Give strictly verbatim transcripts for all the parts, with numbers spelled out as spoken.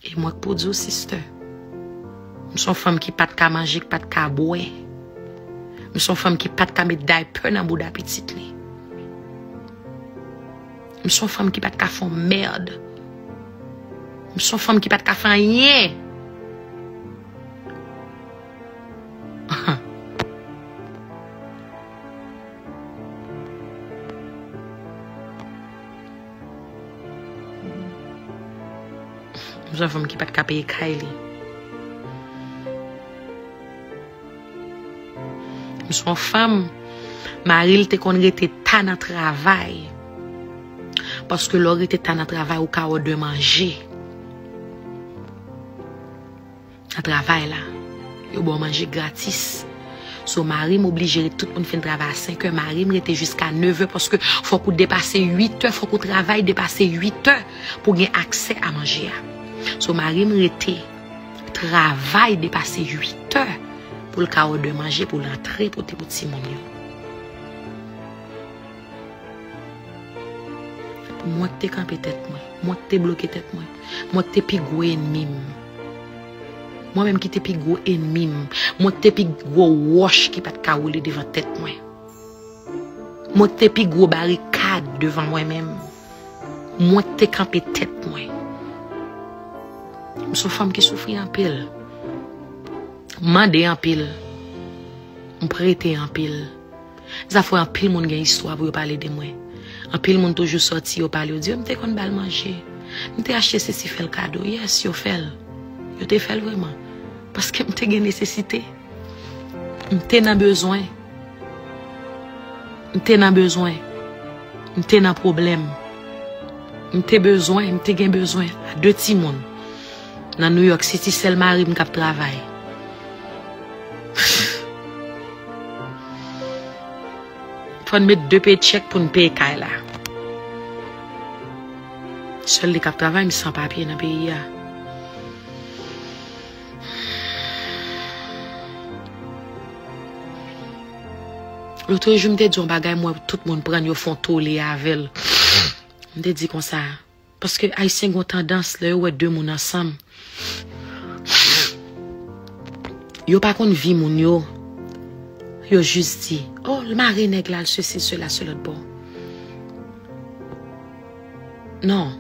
E mwen k pou di w, sister, m se yon fanm ki pa t ka manje, ki pa t ka bwè. M se yon fanm ki pa t ka met daypè nan bouda pitit li. M se yon fanm ki pa t ka fè yon mèd. M se yon fanm ki pa t ka fè anyen. M se yon fanm ki pa t ka peye kay li. M se yon fanm, mari l te konn rete ta nan travay. Paske lè w rete ta nan travay, ou ka òdè manje. Nan travay la, yo ba w manje gratis. So, mari m oblije ret, tout moun fin travay a senk è, mari m rete jiska nèf è, paske fòk ou depase uit è, fòk ou travay depase uit è pou gen aksè a manje a. So, mari m rete travay depase uit è pou l ka òdè manje, pou l antre pote pou timoun yo. Mwen k te kanpe tèt mwen, mwen k te bloke tèt mwen, mwen k te pi gwo enmi m. Mwen menm ki te pi gwo enmi m, mwen k te pi gwo wòch ki pa t ka woule devan tèt mwen. Mwen k te pi gwo barikad devan mwen menm. Mwen k te kanpe tèt mwen. M se yon fanm ki soufri anpil. M mande anpil. M prete anpil. Sa fè anpil moun gen istwa pou yo pale de mwen. Anpil moun toujou sòti, yo pale, yo di, "M te konn ba l manje. M te achte sesi, fè l kado." Yes, yo fè l. Yo te fè l vrèman. Paske m te gen nesesite. M te nan bezwen. M te nan bezwen. M te nan pwoblèm. M te bezwen, m te gen bezwen a de timoun. Nan New York City, sèl mari m k ap travay. Fò n met de pechèk pou n peye kay la. Sèl li k ap travay, m san papye nan peyi a. Lotrejou, m te di yon bagay, m wè tout moun pran l, yo fè yon tole avè l. M te di konsa, paske Ayisyen gen yon tandans, lè yo wè de moun ansanm, yo pa konn vi moun yo. Yo jis di, "Oh, l mare nèg la, l sesi, sela, se lòt bò." Non.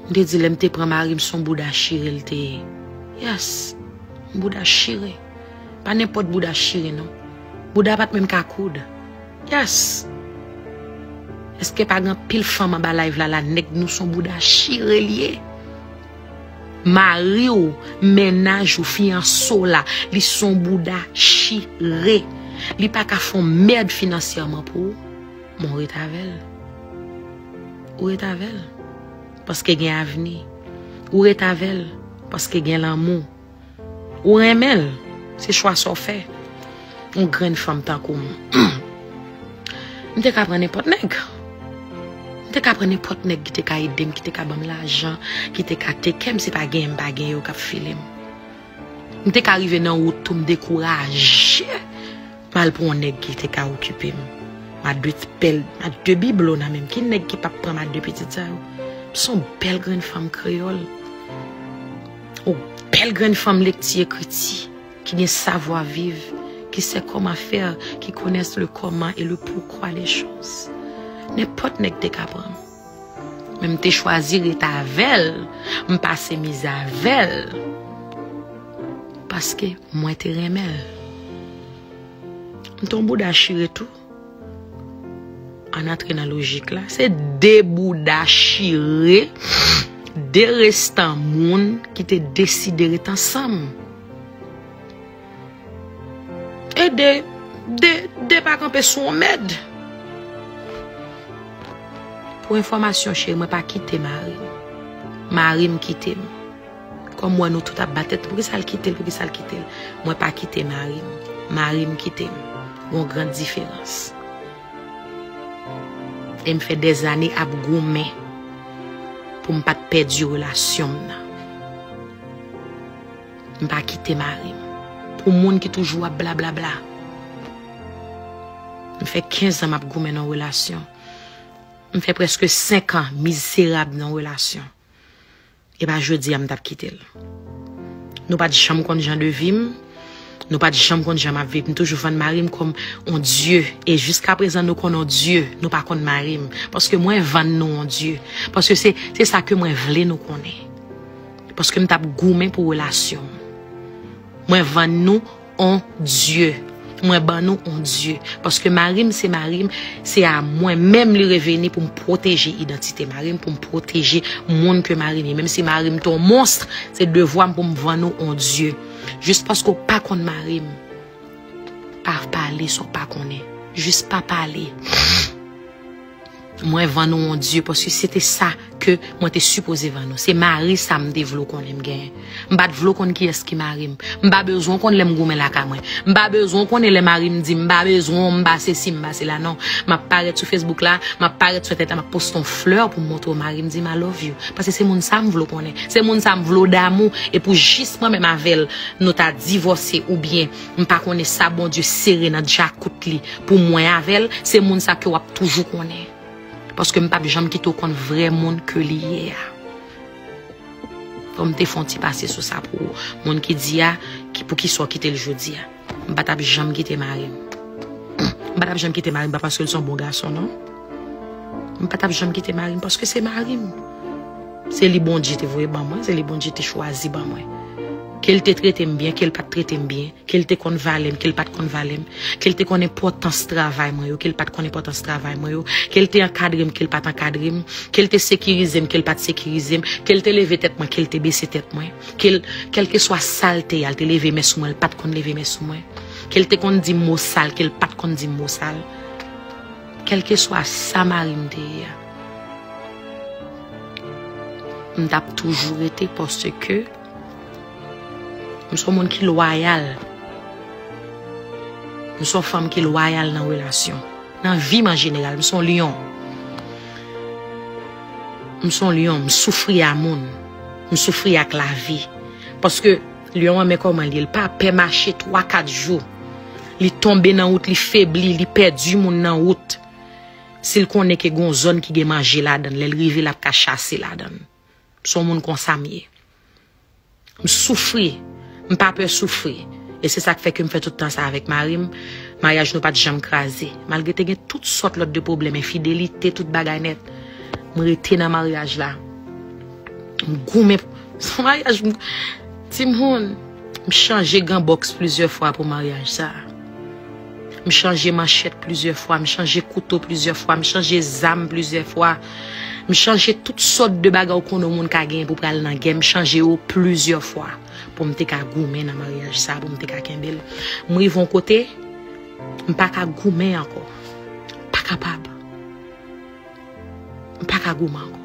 M te di, lè m te pran mari m, se yon bouda chire l te ye. Yes. Yon bouda chire. Pa nenpòt bouda chire, non. Bouda pa t menm ka koud. Yes. Èske pa gen anpil fanm anba live la, la, nèg nou se yon bouda chire l ye? Mari w, mennaj ou, fiyanse w la, li se yon bouda chire. Li pa ka fè yon mèd finansyèman pou ou, men w ret avè l. Ou ret avè l. Paske gen avni. Ou ret avè l. Paske gen lanmou. Ou renmen l, se chwa sa w fè. Yon grenn fanm tankou m. M te ka pran nenpòt nèg. M te ka pran nenpòt nèg ki te ka ede m, ki te ka ban m lajan, ki te ka teke m, se pa genyen m pa genyen yo k ap file m. M te ka rive nan wout tou, m dekouraje. M al pran yon nèg ki te ka okipe m. M a de pèl, m a de biblo nan men m. Ki nèg ki p ap pran m a de pitit sa yo? M se yon bèl grenn fanm kreyòl. Yon bèl grenn fanm lekti ekriti, ki gen savwa viv, qui sait comment faire, qui connaît le comment et le pourquoi des choses. Nenpòt nèg te ka pran m. Men m te chwazi ret avè l, m pase mizè avè l. Paske mwen te renmen l. M te yon bouda chire tou. Ann antre nan lojik la. Se de bouda chire, de restan moun ki te deside ret ansanm. E de, de, de pa kanpe sou yon mèd. Pou enfòmasyon, cheri, mwen pa kite mari m. Mari m kite m. Kòm m wè nou tout ap bat tèt, poukisa l kite l, poukisa l kite l? Mwen pa kite mari m. Mari m kite m. Gon gran diferans. E m fè dèzane ap goumen pou m pa t pèdi relasyon m nan. M pa kite mari m. Pou moun ki toujou ap blablabla. M fè kenz an m ap goumen nan relasyon. M fè prèske senk an mizerab nan relasyon. E pa jodi a m t ap kite l. Nou pa t janm konn jan de vi m. Nou pa t janm konn jan m ap viv. M toujou vann mari m kòm on dye. E jiskaprezan nou konn on dye. Nou pa konn mari m. Paske mwen vann nou on dye. Paske se, se sa ke mwen vle nou konnen. Paske m t ap goumen pou relasyon. Mwen vann nou on dye. Mwen ban nou on dye. Paske mari m se mari m, se a mwen menm li reveni pou m pwoteje idantite mari m, pou m pwoteje moun ke mari m ye. Menm si mari m te on mons, se devwa m pou m vann ou on dye. Jis paske w pa konn mari m, pa pale sa w pa konnen. Jis pa pale. Mwen vann ou on dye, paske se te sa ke mwen te sipoze vann ou. Se mari sa m te vle w konnen m genyen. M pa t vle w konn kiyès ki mari m. M pa bezwen w konn lè m goumen lakay mwen. M pa bezwen w konnen lè mari m di m pa bezwen w, m pa sesi, m pa sela, non. M ap parèt sou Facebook la, m ap parèt sou entènèt la, m ap poste yon flè pou m montre w mari m di m I love you. Paske se moun sa m vle w konnen. Se moun sa m vle w damou. E pou jis mwen menm avè l, nou ta divòse oubyen m pa konnen sa Bondye sere nan djakout li pou mwen avè l, se moun sa ke w ap toujou konnen. Paske m p ap janm kite w konn vrè moun ke li ye a. Fò m te fè yon ti pase sou sa pou moun ki di a, ki, poukisa w kite l jodi a. M pa t ap janm kite mari m. M pa t ap janm kite mari m, pa paske l se yon bon gason, non. M pa t ap janm kite mari m, paske se mari m. Se li Bondye te voye ban mwen, se li Bondye te chwazi ban mwen. Ke l te trete m byen, ke l pa t trete m byen, ke l te konn valè m, ke l pa t konn valè m, ke l te konn enpòtans travay mwen yo, ke l pa t konn enpòtans travay mwen yo, ke l te ankadre m, ke l pa t ankadre m, ke l te sekirize m, ke l pa t sekirize m, ke l te leve tèt mwen, ke l te bese tèt mwen, ke l, kèlkeswa sa l te ye a, l te leve men sou mwen, l pa t konn leve men sou mwen, ke l te konn di m mo sal, ke l pa t konn di m mo sal, kèlkeswa sa mari m te ye a, m t ap toujou rete paske M se yon moun ki lwayal. M se yon fanm ki lwayal nan relasyon. Nan vi m an jeneral, m se yon lyon. M se yon lyon, m soufri a moun. M soufri ak lavi. Paske lyon an, men kòman l ye, l pa pè mache twa, kat jou. Li tonbe nan wout, li febli, li pèdi moun nan wout. Si l konnen ke gon zòn ki gen manje ladan l, lè l rive, l ap ka chase ladan l. M se yon moun konsa m ye. M soufri. M pa pè soufri. E se sa k fè ke m fè tout tan sa avèk mari m. Maryaj nou pa t janm kraze. Malgre te gen tout sòt lòt de pwoblèm, enfidelite, tout bagay nèt. M rete nan maryaj la. M goumen. Sa maryaj m, timoun, m chanje gan bòks plizyè fwa pou maryaj sa. M chanje manchèt plizyè fwa, m chanje kouto plizyè fwa, m chanje zam plizyè fwa. M chanje tout sòt de bagay ou konnen yon moun ka genyen pou pral nan gè, m chanje yo plizyè fwa pou m te ka goumen nan maryaj sa, pou m te ka kenbe l. M rive yon kote, m pa ka goumen ankò. M pa kapab. M pa ka goumen ankò.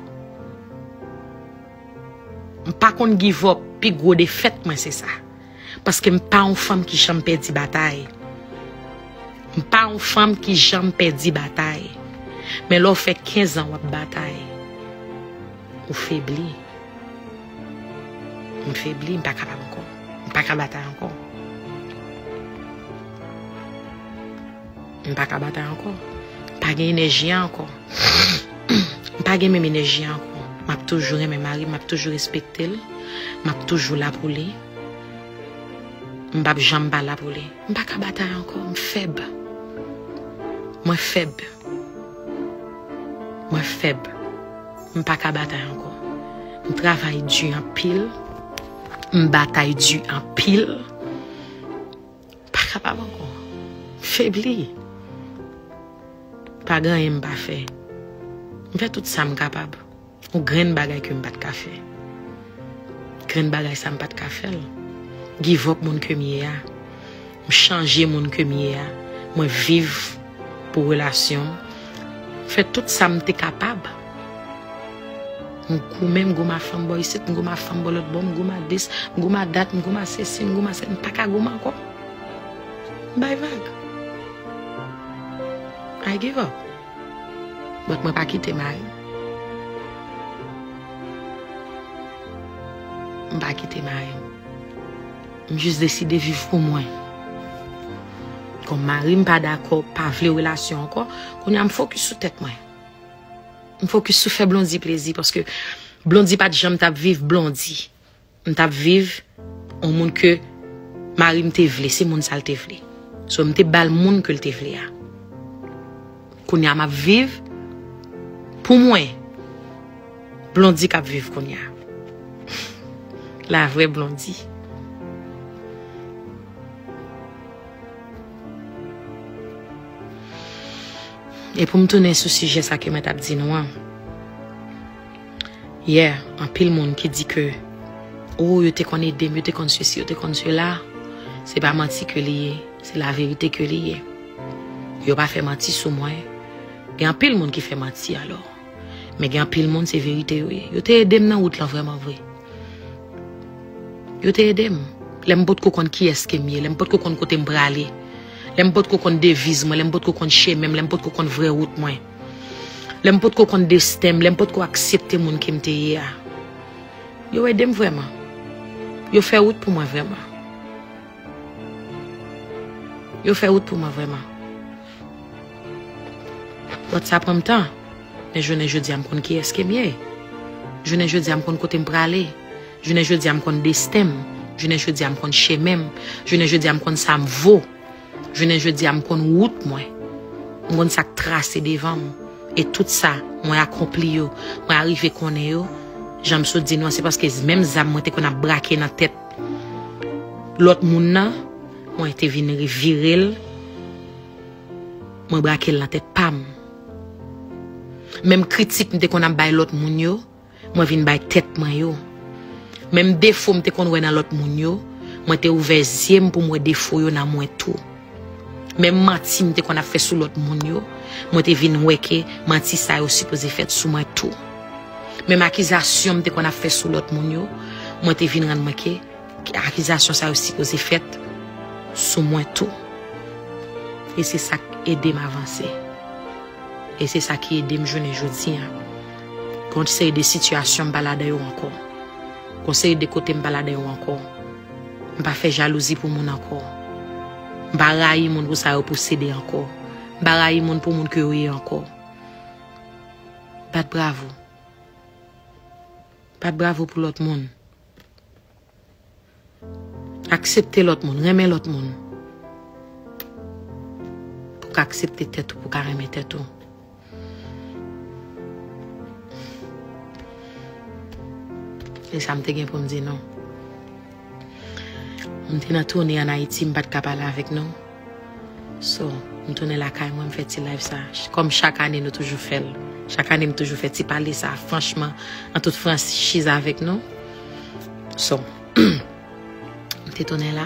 M pa konn give up, pi gwo defèt mwen se sa. Paske m pa yon fanm ki janm pèdi batay. M pa yon fanm ki janm pèdi batay. Men lè w fè kenz an w ap batay, ou febli. M febli, m pa kapab ankò. M pa ka batay ankò. M pa ka batay ankò. M pa gen enèji a ankò. M pa gen menm enèji a ankò. M ap toujou renmen mari m, m ap toujou respekte l. M ap toujou la pou li. M p ap janm pa la pou li. M pa ka batay ankò. M fèb. Mwen fèb. Mwen fèb. M pa ka batay ankò. M travay di anpil. M batay di anpil. Pa kapab ankò. M febli. Pa gen anyen m pa fè. M fè tout sa m kapab. Yon grenn bagay ke m pa t ka fè. Grenn bagay sa m pa t ka fè l. Give up moun ke m ye a. M chanje moun ke m ye a. Mwen viv pou relasyon. M fè tout sa m te kapab. M goumen, m goumen a fanm bò isit, m goumen a fanm bò lòt bò, m goumen a dis, m goumen a dat, m goumen a sesi, m goumen a sela, m pa ka goumen ankò. M bay vag. I give up. But mwen pa kite mari m. M pa kite mari m. M jis deside viv pou mwen. Kòm mari m pa dakò, pa vle relasyon ankò, kounye a m fokis sou tèt mwen. M fokis sou fè Blondy plezi paske Blondy pa t janm t ap viv Blondy. M t ap viv yon moun ke mari m te vle, se moun sa l te vle. So, m te ba l moun ke l te vle a. Kounye a, m ap viv pou mwen. Blondy k ap viv kounye a. La vrè Blondy. E pou m tounen sou sijè sa ke mwen t ap di nou an. Yè, anpil moun ki di ke, o, yo te konn ede m, yo te konn sesi, yo te konn sela, se pa manti ke li ye, se laverite ke li ye. Yo pa fè manti sou mwen. Gen anpil moun ki fè manti alò. Men gen anpil moun, se verite yo ye. Yo te ede m nan wout lan vrèman vre. Yo te ede m. Lè m potko konn kiyès ke m ye, lè m potko konn kote m prale, lè m potko konn deviz mwen, lè m potko konn chemen m, lè m potko konn vrè wout mwen, lè m potko konn desten m, lè m potko aksepte moun ke m te ye a. Yo ede m vrèman. Yo fè wout pou mwen vrèman. Yo fè wout pou mwen vrèman. But sa pran m tan. Men jounen jodi a, m konn kiyès ke m ye. Jounen jodi a, m konn kote m prale. Jounen jodi a, m konn desten m. Jounen jodi a, m konn chemen m. Jounen jodi a, m konn sa m vo. Jounen jodi a, m konn wout mwen. M konn sa k trase devan m. E tout sa, mwen akonpli yo, mwen arive konnen yo. Jan m sot di nou an, se paske menm zam mwen te konn ap brake nan tèt lòt moun nan, mwen te vin vire l, mwen brake l nan tèt pa m. Menm kritik m te konn ap bay lòt moun yo, mwen vin bay tèt mwen yo. Menm defo m te konn wè nan lòt moun yo, mwen te ouvè zye m pou m wè defo yo nan mwen tou. Menm manti m te konn ap fè sou lòt moun yo, mwen te vin wè ke manti sa yo sipoze fèt sou mwen tou. Menm akizasyon m te konn ap fè sou lòt moun yo, mwen te vin rann mwen ke akizasyon sa yo sipoze fèt sou mwen tou. E se sa k ede m avanse. E se sa ki ede m jounen jodi a. Gon seri de sitiyasyon m pa ladan yo ankò. Gon seri de kote m pa ladan yo ankò. M pa fè jalouzi pou moun ankò. M pa rayi moun pou sa yo posede ankò. M pa rayi moun pou moun ke yo ye ankò. Bat bravo. Bat bravo pou lòt moun. Aksepte lòt moun, renmen lòt moun. Pou w ka aksepte tèt ou, pou w ka renmen tèt ou. E sa m te gen pou m di nou. M te nan toune ann Ayiti, m pa t ka pale avèk nou. So, m tounen lakay mwen, m fè ti live sa. Kòm chak ane, nou toujou fè l. Chak ane, m toujou fè ti pale sa, franchman, an tout franchiz avèk nou. So, m te tounen la,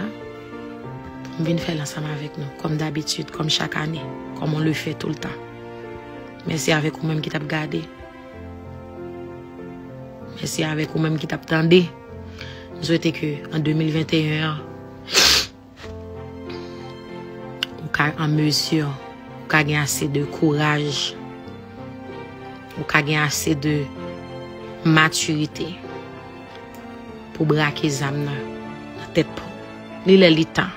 pou m vin fè l ansanm avèk nou, kòm dabitid, kòm chak ane, comme on le fait tout le temps. Mèsi avèk ou menm ki t ap gade. Mèsi avèk ou menm ki t ap tande. M swete ke an de mil venteyen an, ou ka an mezi, ou ka gen ase de kouraj, ou ka gen ase de matirite pou brake zam nan nan tèt pa w. Li lè li tan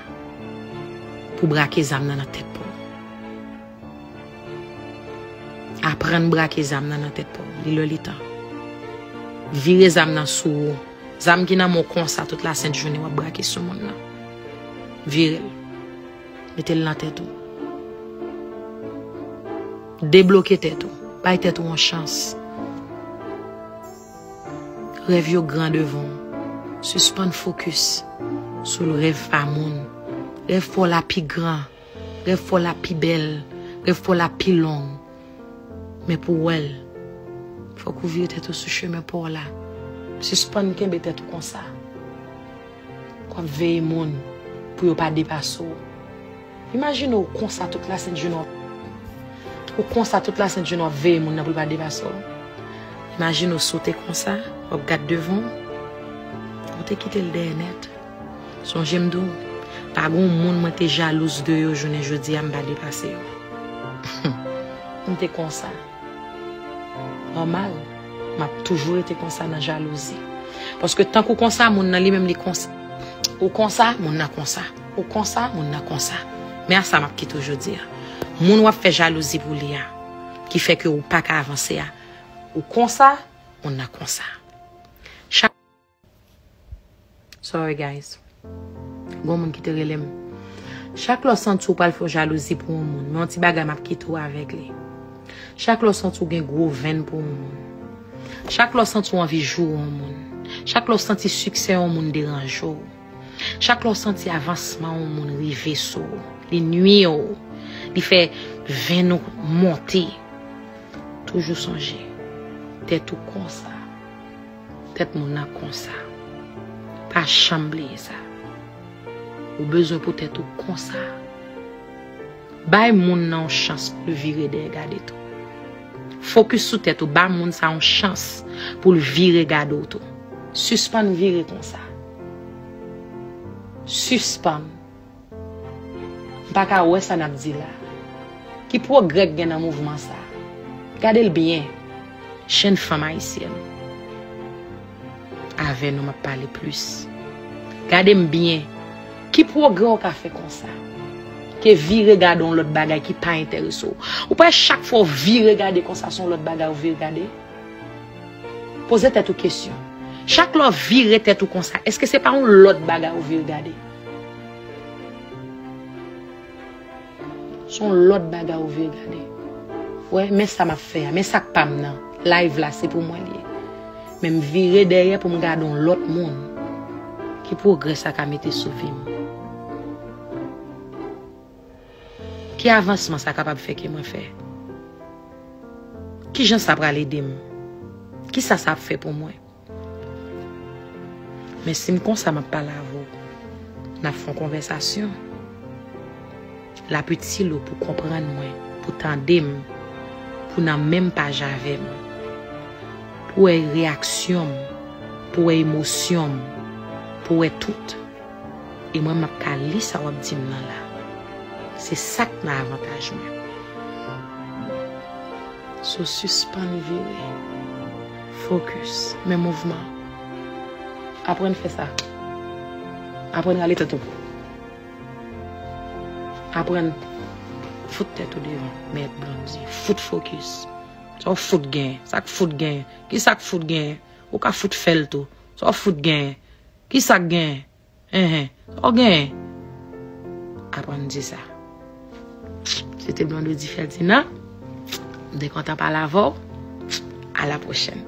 pou brake zam nan nan tèt pa w. Aprann brake zam nan nan tèt pa w. Li lè li tan. Vire zam nan sou ou. Zam ki nan men w konsa tout lasent jounen w ap brake sou moun nan. Vire l. Mete l nan tèt ou. Debloke tèt ou. Bay tèt ou yon chans. Rèv yo gran devan w. Sispann fokis sou rèv pa moun. Rèv pa w la pi gran. Rèv pa w la pi bèl. Rèv pa w la pi long. Men pou w wè l, fòk ou vire tèt ou sou chemen pa w la. Sispann kenbe tèt ou konsa. W ap veye moun pou yo pa depase w. Imajine w konsa tout lasent jounen w ap, ou konsa tout lasent jounen w ap veye moun nan pou l pa depase w. Imajine w si w te konsa, w ap gad devan w, ou te kite l dèyè nèt. Sonje m di w, pa gen yon moun mwen te jalouz de yo jounen jodi a m pa depase yo. M te konsa. Nòmal, m ap toujou rete konsa nan jalouzi. Paske tank ou konsa, moun nan li menm li konsa. Ou konsa, moun nan konsa. Ou konsa, moun nan konsa. Men a sa m ap kite w jodi a. Moun w ap fè jalouzi pou li a, ki fè ke ou pa ka avanse a, ou konsa, moun nan konsa. Sorry, guys. Gon moun ki te rele m. Chak lè w santi w pral fè jalouzi pou yon moun, men yon ti bagay m ap kite w avèk li. Chak lè w santi w gen gwo venn pou yon moun. Chak lè w santi w anvi joure yon moun. Chak lè w santi siksè yon moun deranje w. Chak lè w santi avansman yon moun rive sou w, li nwi w, li fè venn ou monte. Toujou sonje, tèt ou konsa, tèt moun nan konsa. Pa janm bliye sa. Ou bezwen pou tèt ou konsa. Bay moun nan yon chans pou l vire dèyè gade tou. Fokis sou tèt ou, ba moun sa yon chans pou l vire gade w tou. Sispann vire konsa. Sispann. M pa ka wè sa n ap di la. Ki pwogrè k gen nan mouvman sa? Gade l byen. Jenn fanm ayisyèn. Avè nou m ap pale plis. Gade m byen. Ki pwogrè w ka fè konsa? Ke vire gade yon lòt bagay ki pa enterese w. Ou pa wè chak fwa w vire gade konsa se yon lòt bagay ou vire gade? Poze tèt ou kesyon. Chak lè w vire tèt ou konsa, èske se pa yon lòt bagay ou vire gade? Se yon lòt bagay ou vire gade. Wè, men sa m ap fè a, men sa k pa m nan. Live la, se pou mwen li ye. Men m vire dèyè pou m gade yon lòt moun. Ki pwogrè sa ka mete sou vi m? Ki avansman sa kapab fè ke mwen fè? Kijan sa pral ede m? Kisa sa ap fè pou mwen? Men si m konsa m ap pale avè w, n ap fè yon konvèsasyon. L ap itil ou pou konprann mwen, pou tande m, pou nan menm paj avè m, pou wè reyaksyon m, pou wè emosyon m, pou wè tout. E mwen, m ap ka li sa w ap di m nan la. Se sa k nan avantaj mwen. So, sispann vire. Fokis. Men mouvman. Aprann fè sa. Aprann rale tèt ou. Aprann fout tèt ou devan. Mèt Blondy. Fout fokis. Sa w fout gen? Sa k fout gen? Ki sa k fout gen? Ou ka fout fè l tou. Sa w fout gen? Ki sa k gen? Enhen. Sa w gen? Aprann di sa. Se te Blondedy Ferdinand. M te kontan pale avè w. A la pwochèn.